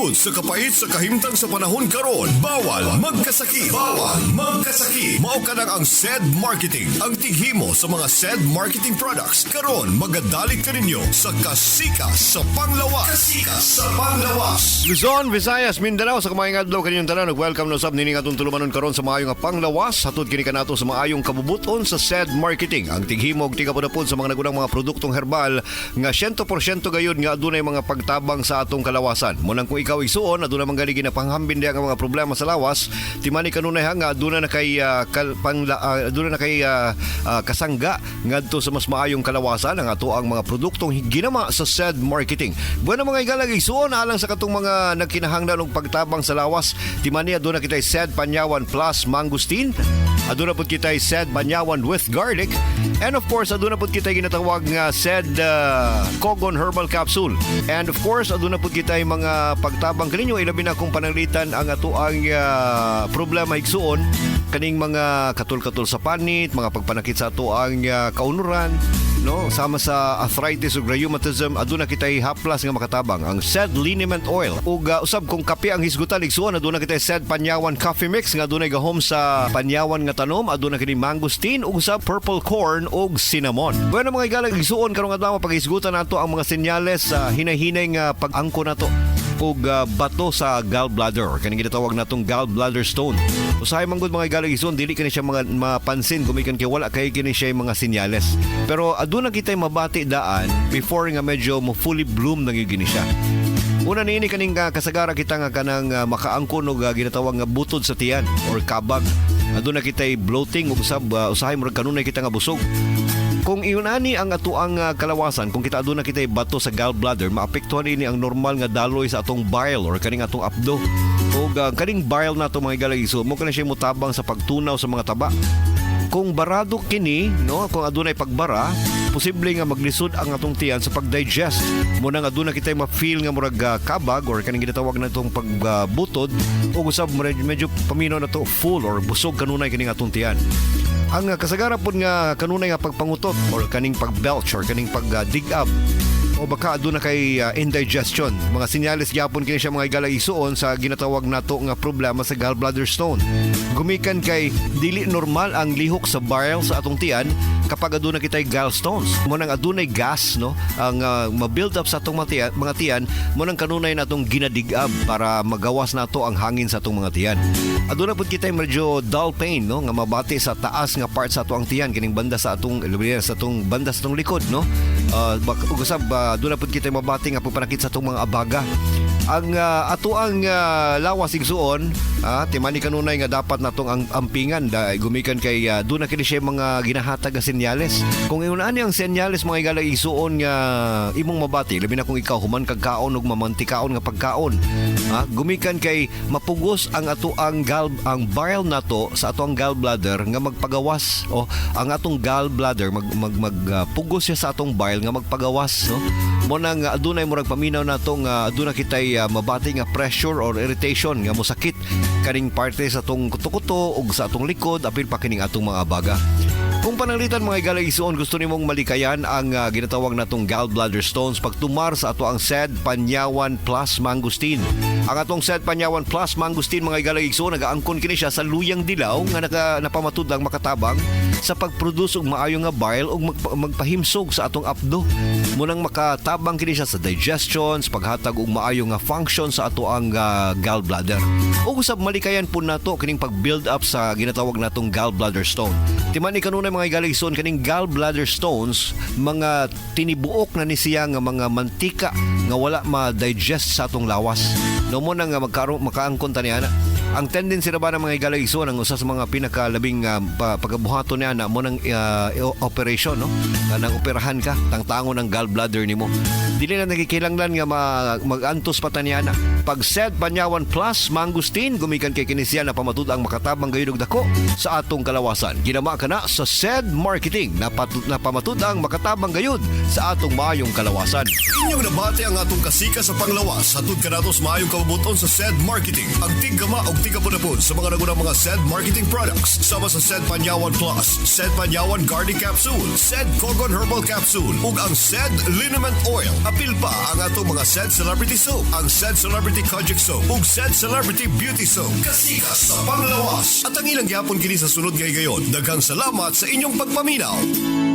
Hangtod sa kapait sa kahimtang sa panahon karon, bawal magkasakit. Bawal magkasakit. Mao kanang ang SED Marketing, ang tighimo sa mga SED Marketing products. Karon magadalit kaninyo sa Kasika sa Panglawas. Kasika sa Panglawas. Luzon, Visayas, Mindanao sa kumaing adlaw kaninyong tanan, welcome na usab nining atong tulumanon karon sa maayong nga panglawas. Hatod kini kanato sa maayong kabubuton sa SED Marketing, ang tighimog tigapudapod sa mga nagunang mga produktong herbal nga 100% gayud nga adunay mga pagtabang sa atong kalawasan. Munang kung ikaw isuon, aduna man gali ginapanghambin diha nga mga problema sa lawas, timani kanunay ha nga aduna na kay aduna na kay kasangga ngadto sa mas maayong kalawasan ang ato ang mga produktong ginama sa SED Marketing. Bueno, mga igalang igsuon, alang sa katong mga nagkinahanglan og pagtabang sa lawas, timani aduna kitay SED Panyawan Plus Mangosteen. Aduna pud kitay SED Banyawan with Garlic. And of course, aduna pud kitay ginatawag nga SED Kogon Herbal Capsule. And of course, aduna pud kitay mga pagtabang kaninyo, ilabi na kung pananglitan ang atoang problema, igsuon, kaning mga katul-katul sa panit, mga pagpanakit sa atoang kaunuran, no, sama sa arthritis ug rheumatism, aduna kitay haplas nga makatabang, ang SED Liniment Oil. Ug usab kung kape ang hisgutan, igsuon, aduna kitay SED Panyawan Coffee Mix nga adunay gahom sa panyawan nga tanom, aduna kini mangosteen ug sa purple corn ug cinnamon. Bueno, mga igalang igsuon, karong adlaw paghisgutan nato ang mga senyales sa hinay-hinay nga pag-angko nato og bato sa gallbladder or kaning ginatawag natong gallbladder stone. Usahay man gud, mga igalang igsuon, dili kini siya mga mapansin gumikan kay wala kay kini siya mga senyales. Pero aduna kitay mabati daan before nga medyo mo fully bloom na gyud gini siya. Una niini, kaning kasagara kita nga kanang makaangkon og ginatawag nga butod sa tiyan or kabag. Aduna kitay bloating ug usab usahay murag kanunay kita nga busog. Kung iunani ang atoang kalawasan, kung kita aduna kitay bato sa gallbladder, maapektuhan ini ang normal nga daloy sa atong bile or kaning atong apdo. O kaning bile nato, mga igalang igsuon, mo kana siya motabang sa pagtunaw sa mga taba. Kung barado kini, no, kung adunay pagbara, posible nga maglisod ang atong tiyan sa pag-digest. Mo nang aduna kitay ma-feel nga murag kabag or kaning ginatawag na itong pagbutod o usab medyo paminaw na to full or busog kanunay kining atong tiyan. Ang kasagara pod nga kanunay nga pagpangutot or kaning pag-belch or kaning pag-dig up o baka aduna kay indigestion. Mga senyales gyapon kini siya, mga igalang igsuon, sa ginatawag nato nga problema sa gallbladder stone. Gumikan kay dili normal ang lihok sa bile sa atong tiyan kapag aduna kitay gallstones. Mo nang adunay gas, no, ang ma-build up sa atong mga tiyan, mo nang kanunay natong ginadigab para magawas nato ang hangin sa atong mga tiyan. Aduna pud kitay medyo dull pain, no, nga mabati sa taas nga part sa atoang tiyan, kining banda sa atong sa atong banda sa atong likod, no. Ug usab aduna pud kitay mabati nga pagpanakit sa atong mga abaga. Ang ato ang lawas, igsuon, timani kanunay nga dapat natong ang ampingan da gumikan kay doon na kini siya mga ginahatag nga senyales. Kung ingon ani ang senyales, mga igalang igsuon, nga imong mabati, labi na kung ikaw human kag kaon og mamantikaon nga pagkaon. Gumikan kay mapugos ang ato ang gall ang bile nato sa ato ang gallbladder nga magpagawas o ang atong gallbladder mag mag, mag pugos siya sa atong bile nga magpagawas, no. Mo nang adunay murag paminaw nato nga aduna kitay mabati nga pressure or irritation nga mosakit kaning parte sa atong kuto-kuto ug sa atong likod, apil pa kining atong mga abaga. Kung pananglitan, mga igalang igsuon, gusto nimong malikayan ang ginatawag natong gallbladder stones, pagtumar sa ato ang SED Panyawan Plus Mangosteen. Ang atong SED Panyawan Plus Mangosteen, mga igalang igsuon, nagaangkon kini siya sa luyang dilaw nga napamatudang makatabang sa pag-produce og maayo nga bile ug magpahimsog sa atong apdo. Munang makatabang kini siya sa digestion, sa paghatag og maayo nga function sa ato ang gallbladder. Ug usab malikayan po nato kining pag-build up sa ginatawag natong gallbladder stone. Timani kanunay, mga igalang igsuon, kaning gallbladder stones, mga tinibuok na ni siya nga mga mantika nga wala ma-digest sa atong lawas. No, mo na nga makaangkon ta niya na. Ang tendency na ba ng mga igalang igsuon, ang usa sa mga pinakalabing pagabuhaton niya na mo ng operation, no, kanang operahan ka, tangtangon ang gallbladder nimo. Dili na nagkikilanglan nga mag-antos pa ta niya na. Pag SED Panyawan Plus Mangosteen, gumikan kay kini siya na pamatud-ang makatabang gayud og dako sa atong kalawasan. Ginama ka na sa SED Marketing na napamatud-ang makatabang gayud sa atong maayong kalawasan. Inyong nabati ang atong Kasika sa Panglawas. Hatod kanato sa maayong kabubuton sa SED Marketing. Ang tiggama og ug tigapudapod sa mga nagunang mga SED Marketing products sama sa SED Panyawan Plus, SED Panyawan Garlic Capsule, SED Kogon Herbal Capsule ug ang SED Liniment Oil. Apil pa ang atong mga SED Celebrity Soap, ang SED Celebrity Kojic Soap ug SED Celebrity Beauty Soap. Kasikas sa panglawas. At ang ilang gihapon kini sa sunod nga higayon. Daghang salamat sa inyong pagpaminaw.